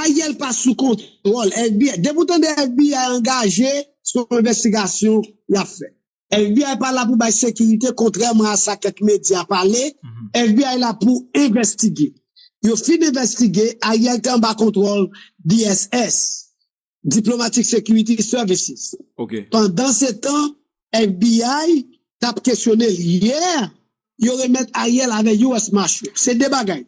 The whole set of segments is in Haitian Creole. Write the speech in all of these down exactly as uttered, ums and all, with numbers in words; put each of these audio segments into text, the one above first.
Ariel pa sou kontwòl F B I. Depi w tande F B I angaje, se yon envestigasyon y ap fè. F B I pa la pou bay sekirite, kontrèman a sa kèk medya pale, F B I la pou envestige. Yo fin envestige, Ariel te anba kontwòl D S S, Diplomatic Security Services. Pandansetan, F B I t ap kesyone l. Yè, yo remèt Ariel avè U S Marshal. Se de bagay.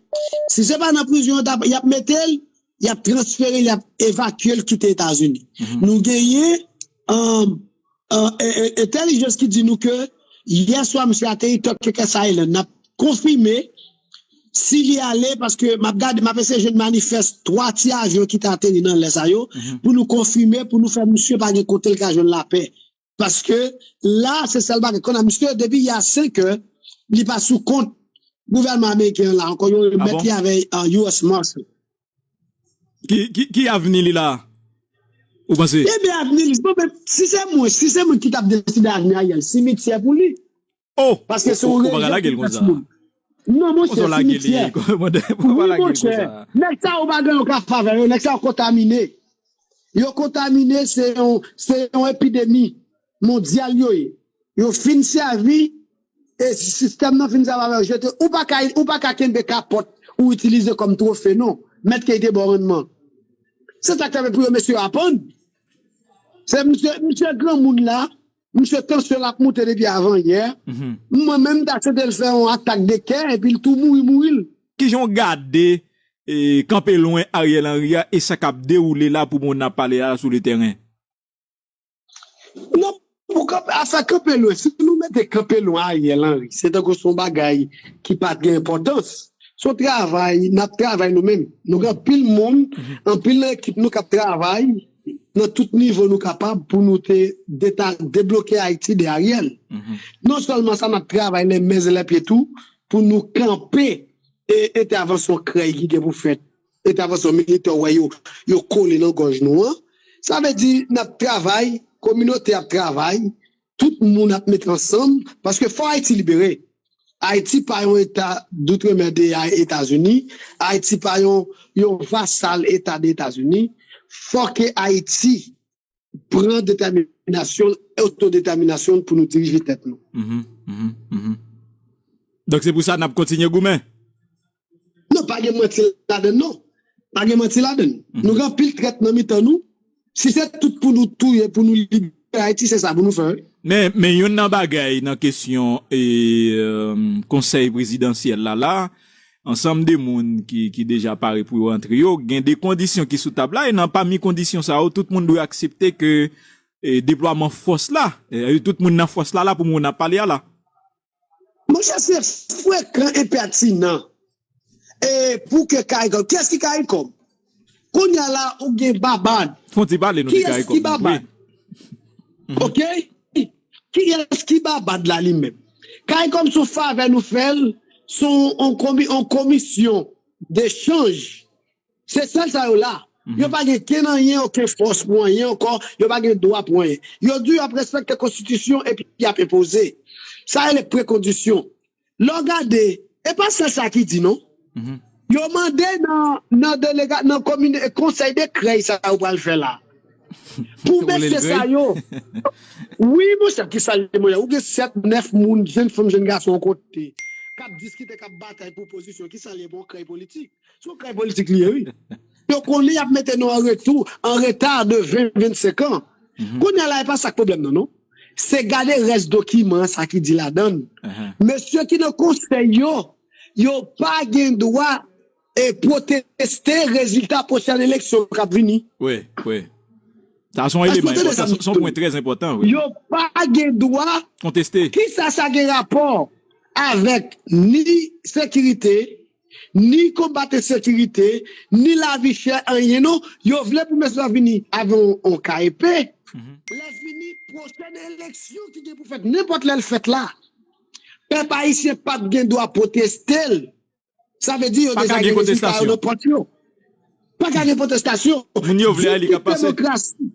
Si se pa nan prizon yo t ap, y ap mete l, y ap transfere l, y ap evakye l kite Etazini. Nou genyen um, uh, entèlijans ki di nou ke yè swa misye ateri Turks and Caicos Island. N ap konfime si li ale, paske m ap gade, m ap eseye jwenn manifès twa ti avyon ki te ateri nan lè sa yo, pou nou konfime, pou nou fè misye pa gen kote l ka jwenn lapè. Paske la, se sèl bagay. Kounye a, misye, depi yè senk è, li pa sou kont gouvènman ameriken an la ankò, yo remèt li avè uh, U S Marshal. Ki, ki, ki avni li la? Ou panse? Ebyen, avni li, bon, men, si se mwen, si se mwen ki t ap deside avni Ariel, simityè pou li. Oh! Paske se yon rejè ki fèt moun. Non, monchè, simityè. Wi, monchè. Nèg sa yo pa gen yon ka favè yo, nèg sa yo kontamine. Yo kontamine, se yon, se yon epidemi mondyal yo ye. Yo fin sèvi, e sistèm nan fin sèvi avè yo jete. Ou pa ka, ou pa ka kenbe kapòt ou itilize kòm twofe, non. Mèt ke te ba w rannman. Se sa k fè pou yo mesye yo apann. Se misye, misye granmoun la, misye tansyon l ap moute depi avanyè. Mwen menm, m ta swete l fè yon atak de kè, epi l tou mouri, mouri l. Kijan w gade e, kanpe lwen Ariel Henry a e sa k ap dewoule la pou moun ap pale a sou le tèren? Non, pou kanpe, afè kanpe lwen, si nou mete kanpe lwen Ariel Henry, se tankou se yon bagay ki pa t gen enpòtans. Se yon travay, n ap travay nou menm. Nou gen anpil moun, anpil nan ekip nou k ap travay nan tout nivo nou kapab pou nou te deta, debloke Ayiti de Ariel. Non sèlman sa, n ap travay les mains et les pieds tou pou nou kanpe e entèvansyon krèy ki gen pou fèt, entèvansyon militè w wè yo, yo kole nan gòj nou an. Sa vle di n ap travay, kominote ap travay, tout moun ap met ansanm, paske fò Ayiti libere. Ayiti pa yon eta doutremer de Etazini, Ayiti pa yon, yon vasal eta de Etazini. Fò ke Ayiti pran detèminasyon l, otodetèminasyon l pou nou dirije tèt nou. Donk se pou sa n ap kontinye goumen? Non, pa gen manti ladann non. Pa gen manti ladann. Nou gen anpil trèt nan mitan nou. Si se tout pou nou touye, pou nou libere Ayiti, se sa pou nou fè wi. Men, men youn nan bagay nan kesyon e, konsèy prezidansyèl la la, ansanm de moun ki, ki deja pare pou yo antre yo, gen de kondisyon ki sou tab la, e nan pami kondisyon sa yo, tout moun dwe aksepte ke e, deplwaman fòs la, e, tout moun nan fòs la la pou moun ap pale a la. Monchè, se frekan e pètinan. E pou ke Caricom, kiyès ki Caricom? Kounye a la, ou gen Babad. Fon ti pale nou de Caricom. Kiyès ki Babad? Ok? Kiyès ki Babad la li menm? Caricom se yon favè nou fè l, se yon, yon komi, yon komisyon dechanj. Se sèl sa yo la. Yo pa gen kenn anyen, okenn fòs pou anyen ankò, yo pa gen dwa pou anyen. Yo di y ap respekte konstitisyon epi y ap enpoze. Sa rele prekondisyon. Lè w gade, e pa sèl sa ki di non. Yo mande nan, nan delega, nan komine, konsèy de krèy sa yo pral fè la. Pou mesye sa yo. Wi, monchè, ki sa l ye, monchè? Ou gen sèt, nèf moun, jenn fanm, jenn gason yon kote, k ap diskite, k ap batay pou pozisyon. Ki sa l ye, bon, krèy politik? Se yon krèy politik li ye, wi. Yo konnen y ap mete nou an retou, an reta de ven, vennsenk an. Kounye a la, e pa sa k pwoblèm nan, non. Se gade rès dokiman an, sa ki di ladan l. Mesye ki nan konsèy yo, yo pa gen dwa e pwoteste rezilta pwochèn eleksyon k ap vini. Wi, wi. Sa se yon eleman enpòtan, sa se yon pwen trè enpòtan, wi. Yo pa gen dwa konteste. Kisa sa gen rapò avèk ni sekirite, ni konbat ensekirite, ni lavi chè, anyen non. Yo vle pou mesye sa vini avè yon, yon ka epe. Lè fini, pwochèn eleksyon ki gen pou fèt, nenpòt lè l fèt la, pèp ayisyen p ap gen dwa pwoteste l. Sa vle di yo deja gen rezilta yo nan pòt yo. Pa ka gen pwotestasyon. Moun yo vle a, li ka pase. Di m ki demokrasi.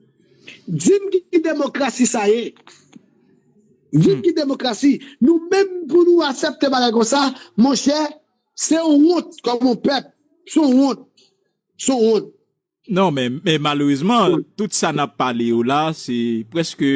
Di m ki demokrasi sa ye. Di m ki demokrasi. Nou menm pou nou aksepte bagay konsa, monchè, se yon wont kòm yon pèp. Se yon wont. Se yon wont. Non, men, men malerezman, tout sa n ap pale yo la, se prèske,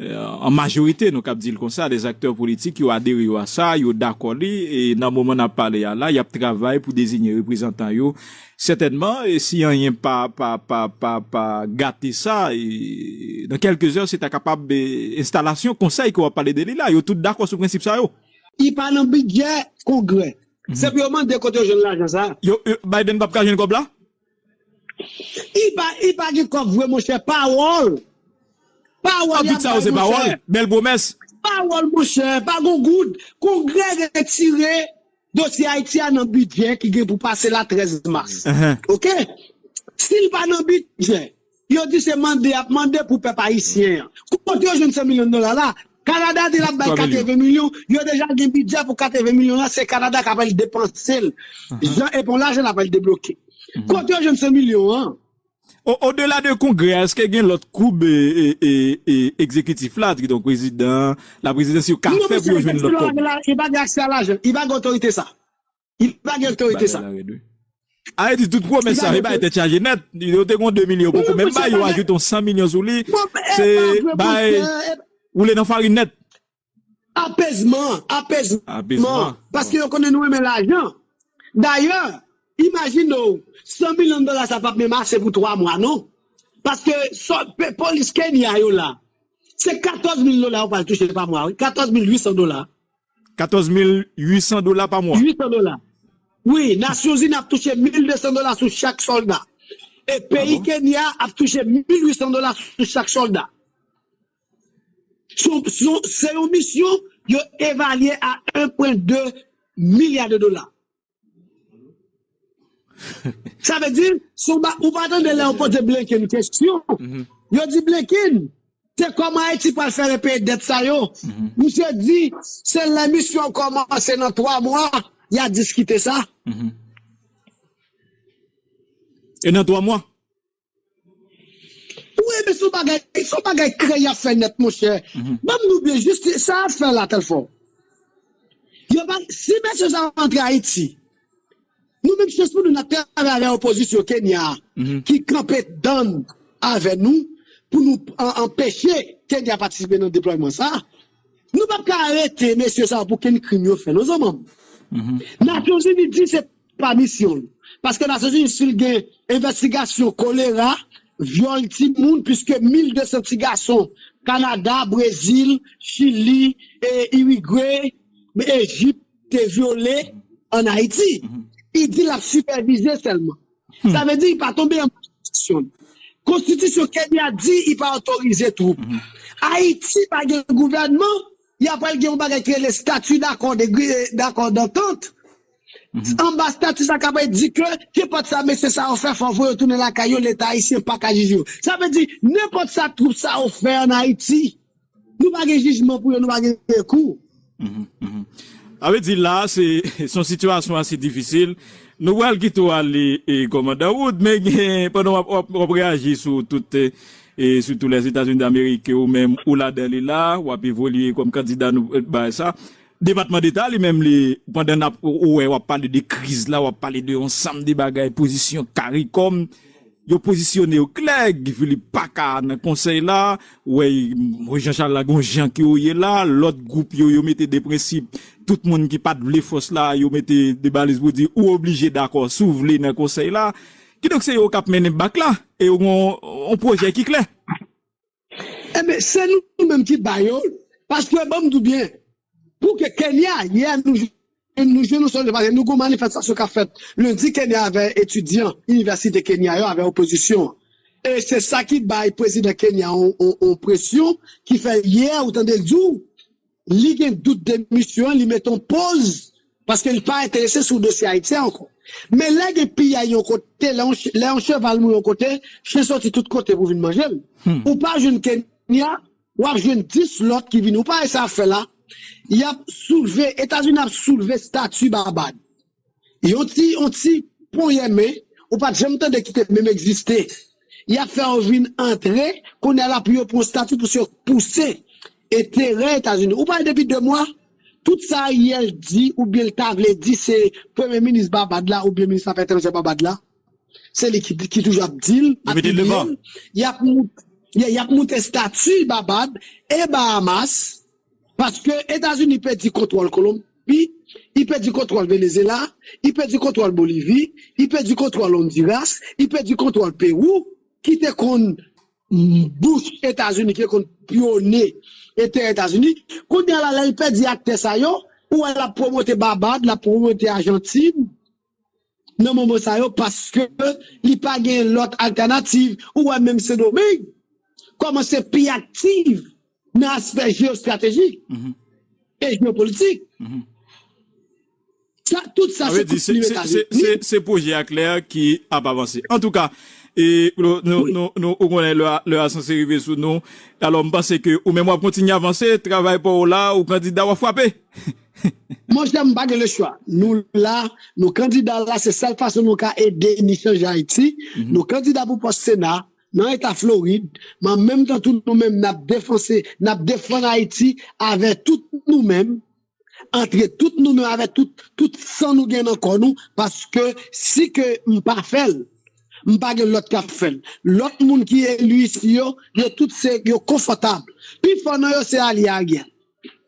euh, an majorite, nou kab di l konsa, des acteurs politiques, yo adere yo a sa, yo dakò li, e nan moman n ap pale a la, y ap travay pou deziye reprezantan yo. Sètènman, e si anyen pa, pa, pa, pa, pa gate sa, e nan kèlke zè, se ta kapab, e, enstalasyon konsèy ke w ap pale de li la. Yo tout dakò sou prensip sa yo. Li pa nan bidjè Kongrè. Se pou yo mande kote yo jwenn lajan sa. Yo, yo, Biden p ap ka jwenn kòb la? Li pa, li pa gen kòb vre, monchè. Pawòl. Pawòl y ap bay, monchè. Bèl pwomès. Pawòl, monchè. Pa gon goud. Kongrè retire dosye Ayiti a nan bidjè ki gen pou pase la trèz mas. Oke? Si l pa nan bidjè, yo di se mande y ap mande pou pèp ayisyen an. Kote yo jwenn san milyon dola la? Kanada di l ap bay katreven milyon. Yo deja gen bidjè pou katreven milyon la. Se Kanada k ap al depanse l. Jan, e bon, lajan l ap al debloke. Kote yo jwenn san milyon an? O, odela de Kongrè a, èske gen lòt koub, e, e, e, e, egzekitif la, kidonk prezidan, la prezidans, yo ka fè pou yo jwenn lòt kòb? Non, mesye, li pa gen aksè a lajan. Li pa gen otorite sa. Li pa gen otorite sa. Bagay la rèd, wi. A, e di tout pwomès sa, e bay tèt chaje nèt. Yo te gon de milyon, poko menm bay, yo ajoute yon san milyon sou li. Se bay, woule nan farin nèt. Apezman, apezman. Apezman. Paske yo konnen nou renmen lajan. Dayè, imajine w, san milyon dola sa p ap menm ase pou twa mwa, non. Paske sò, pe-, polis Kenya yo la, se katòz mil dola yo pral touche pa mwa, wi. Katòz mil uit san dola. Katòz mil uit san dola pa mwa. Uit san dola. Wi, Nasyonzini ap touche mil de san dola sou chak sòlda. E peyi Kenya ap touche mil uit san dola sou chak sòlda. Sou, sou, se yon misyon yo evalye a en pwen de milya de dola. Sa vle di, se yon ba-, ou pa tande lè yo poze Blinken kesyon. Yo di Blinken, se kòman Ayiti pral fè repeye dèt sa yo. Misye di, se lè misyon an kòmanse nan twa mwa, y a diskite sa. E nan twa mwa? Wi, men se yon bagay, se yon bagay krè y ap fè nèt, monchè. Ban m di w byen, jis sa y ap fè la, Telfò. Yo pa, si mesye sa yo antre Ayiti, nou menm chans pou nou, n ap travay avè opozisyon Kenya a, ki kanpe dan avè nou, pou nou an-, anpeche Kenya patisipe nan deplòyman sa. Nou p ap ka arete mesye sa yo pou kenn krim yo fè, non, zanmi m. Nasyonzini di se pa misyon l. Paske Nasyonzini, si l gen envestigasyon kolera, vyòl timoun, piske mil de san ti gason Kanada, Brezil, Chili, e Irigwe, Ejip te vyole ann Ayiti. Li di l ap sipèvize sèlman. Sa vle di li pa tonbe an konstitisyon. Konstitisyon Kenya di li pa otorize twoup. Ayiti pa gen gouvènman, y a pral gen yon bagay ki rele stati dakò de, dakò dantant. Anba stati sa k ap di ke, kenpòt sa mesye sa yo fè, fò voye yo tounen lakay yo, Leta ayisyen pa ka jije yo. Sa vle di, nenpòt sa twoup sa yo fè ann Ayiti, nou pa gen jijman pou yo, nou pa gen rekou. Sa vle di la, se, se yon sitiyasyon ase difisil. Nou pral kite w ale, e, Kòmandan Wood, men gen, pandan w ap, w ap, w ap reyaji sou tout, e, e, sitou Lèzetazini Damerik, ou menm, ou ladan li la, w ap evolye kòm kandida nou, e, bay sa. Depatman Deta li menm, li, pandan n ap, ou, ou wè, w ap pale de kriz la, w ap pale de yon sanm de bagay, pozisyon CARICOM, yo pozisyone yo klè, Guy Philippe pa ka nan konsèy la, ou wè, Jean Charles la, gon jan ke yo ye la, lòt gwoup yo, yo mete de prensip, tout moun ki pa t vle fòs la, yo mete de baliz pou di, ou oblije dakò, si w vle nan konsèy la. Kidonk, se yo k ap mennen bak la, e yo gon yon pwojè ki klè. Enben, se nou menm ki ba yo l. Paske, ban m di w byen, pou ke Kenya, yè nou jwenn, nou jwenn yon sòl, paske nou gon manifestasyon k ap fèt lendi Kenya avè etidyan inivèsite Kenya yo, avè opozisyon an. E se sa ki bay prezidan Kenya yon, yon, yon presyon, ki fè yè, ou tande l di w, li gen dout de misyon an, li mete yon poz, paske li pa enterese sou dosye Ayiti a ankò. Men lè gen piyay yon kote, lè yon, lè yon cheval mouri yon kote, chen soti tout kote pou vin manje l. Ou pa jwenn Kenya, w ap jwenn dis lòt ki vini. Ou pa wè sa y ap fè la? Y ap soulve, Etazini ap soulve stati Babad. Yon ti, yon ti ponyè men, ou pa t janm tande ki te menm egziste. Y ap fè yo vin antre, kounye a la pou yo pran stati, pou yo pouse enterè Etazini. Ou pa wè depi de mwa, tout sa Ariel di, oubyen l ta vle di, se premye minis Babad la, oubyen minis afè etranjè Babad la. Se li ki, ki toujou ap di l, ap pibliye l. Y ap moute estati Babad e Bahamas, paske Etazini pèdi kontwòl Kolonbi, li pèdi kontwòl Venezyela, li pèdi kontwòl Bolivi, li pèdi kontwòl Ondiras, li pèdi kontwòl Pewou, ki te konn bouch Etazini, ki te konn pyone tè Etazini. Kounye a la, lè l pèdi ak tè sa yo, ou wè l ap pwomote Babad, l ap pwomote Ajantin nan moman sa yo, paske li pa gen lòt altènativ. Ou wè menm Sendomeng kòmanse pi aktiv nan aspè jeyostratejik e jeyopolitik. Sa, tout sa se kout li Etazini. Se pwojè a klè ki ap avanse. Antouka, e, nou, nou, nou, ou konnen lè a sanse rive sou nou. Alò, m panse ke ou menm w ap kontinye avanse, travay pa w la, ou kandida w ap frape. Monchè, m pa gen lechwa. Nou la, nou kandida la, se sèl fason nou ka ede ni chanje Ayiti. Nou kandida pou pòs Sena nan eta Florid, men an menm tan tou nou menm n ap defanse, n ap defann Ayiti avè tout nou menm, antre tout nou menm avè tout, tout san nou gen nan kò nou, paske si ke m pa fè l, m pa gen lòt k ap fè l. Lòt moun ki eli isi yo, yo tout se, yo konfòtab. Pi fò nan yo se alye Ariel.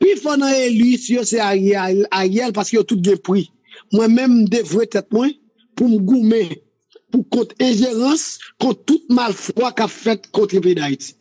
Pi fò nan eli isi yo se alye Ariel paske yo tout gen pri. Mwen menm m devwe tèt mwen pou m goumen pou kont enjerans, kont tout malfwa k ap fèt kont peyi Dayiti.